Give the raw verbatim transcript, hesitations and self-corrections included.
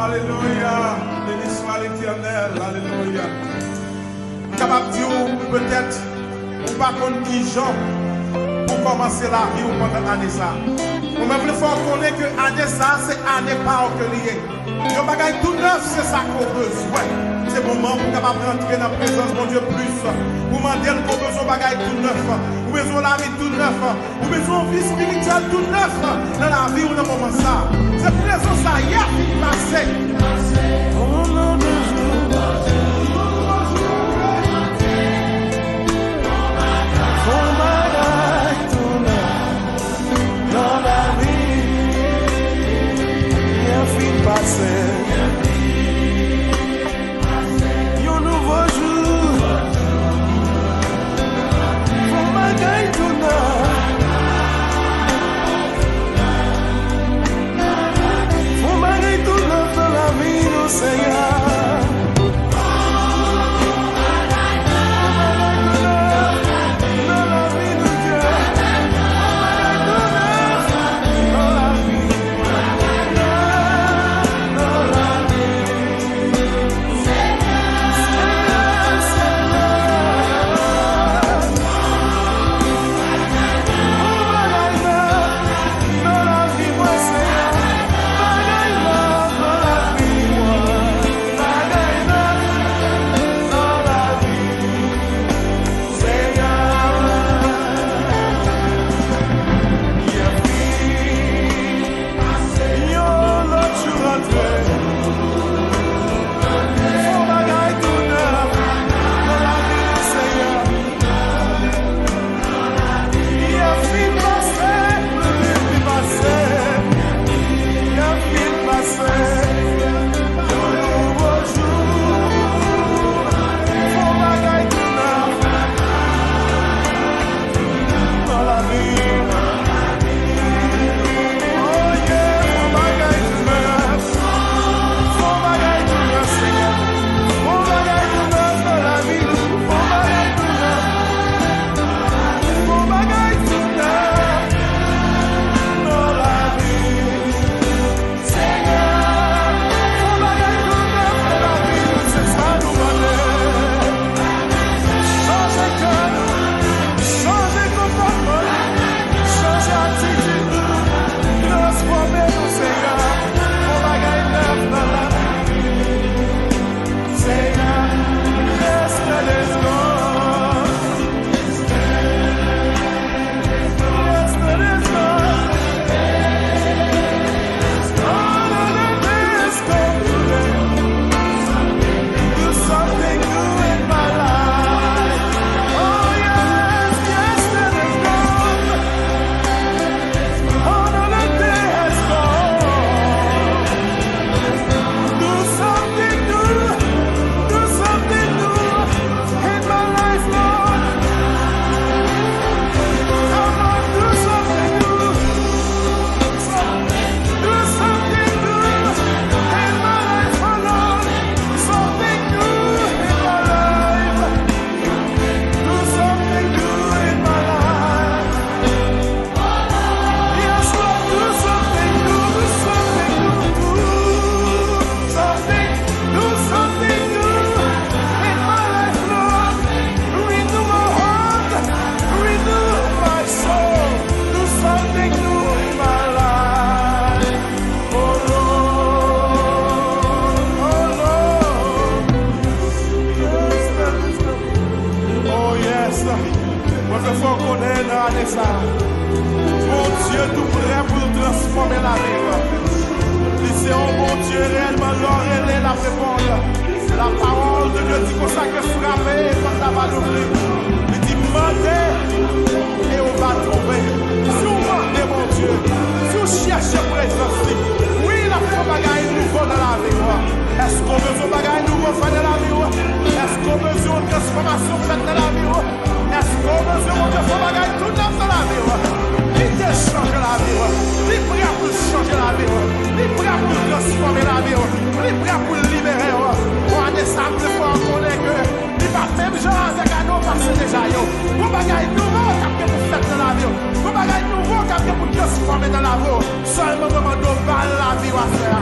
Alelouya. Beni swa Letènèl. Alelouya. M kapab di w, petèt, ou pa konn kijan pou kòmanse lavi w pandan ane sa a. Mwen, mwen vle fè w konnen ke ane sa a, se ane pa w ke li ye. Yon bagay tou nèf, se sa ke w bezwen. Se moman pou w kapab rantre nan prezans Bondye plis, pou w mande l ke w bezwen yon bagay tou nèf, ou bezwen yon lavi tou nèf. Ou bezwen yon vi espirityèl tou nèf nan lavi w nan moman sa a. Se prezans la, yè fin pase. Yon nouvo jou. Fè yon bagay tou nèf nan lavi. Yè fin pase. Yon nouvo jou. Fè yon bagay tou nèf. Fè yon bagay tou nèf nan lavi nou, Senyè. Fè yon bagay tou nèf nan lavi nou, Dye. Fè yon bagay tou nèf nan lavi nou. Yon lòt jou rantre. Fè yon bagay tou nèf nan lavi nou, Senyè. Yè fin pase, li pase. Yè fin pase. Yon nouvo jou. Fè yon bagay tou nèf. Nan lavi. Oh yeah, fè yon bagay tou nèf. Fè yon bagay tou nèf, Senyè. Fè yon bagay tou nèf nan lavi nou. Fè yon bagay tou nèf. Fè yon bagay tou nèf nan lavi. Senyè, fè yon bagay tou nèf nan lavi nou, se sa nou mande. Chanje kè nou, chanje konpòtman nou, chanje atitid nou, transfòme nou, Senyè. Fè yon bagay nèf nan lavi nou. Senyè, reste de nou. In my life, Lord. Come on, do something new. Do something new in my life, oh Lord. Something new in my life. Do something new in my life. Yes, Lord, do something new, do something new, do something, do something new in my life, Lord. Renew my heart, renew my soul, do something new in my life. Oh Lord, oh Lord. Yes, yes, yes. Oh yes. Mwen vle fè w konnen nan ane sa a, Bondye tou prè pou l transfòme lavi w. Li se yon Bondye reyèlman, lè w rele, l ap reponn. La parole de Dieu di konsa ke frape, pòt la va louvri. Li di, mande, e w va twouve. Si w mande Bondye, si w chèche prezans li, wi, l ap fè yon bagay nouvo nan lavi w. Èske w bezwen yon bagay nouvo fèt nan lavi w? Èske w bezwen yon transfòmasyon fèt nan lavi w? Èske w bezwen Bondye fè yon bagay tou nèf nan lavi w? Li te chanje lavi w. Li prè pou l chanje lavi w. Li prè pou l transfòme lavi w. Li prè pou l libere w. Bon, ane sa a, m vle fè w konnen ke li pa menm jan avèk ane w pase deja yo. Gon bagay nouvo k ap gen pou fèt nan lavi w. Gon bagay nouvo k ap gen pou transfòme nan lavi w. Sèlman mwen mande w ba l lavi w aswè a.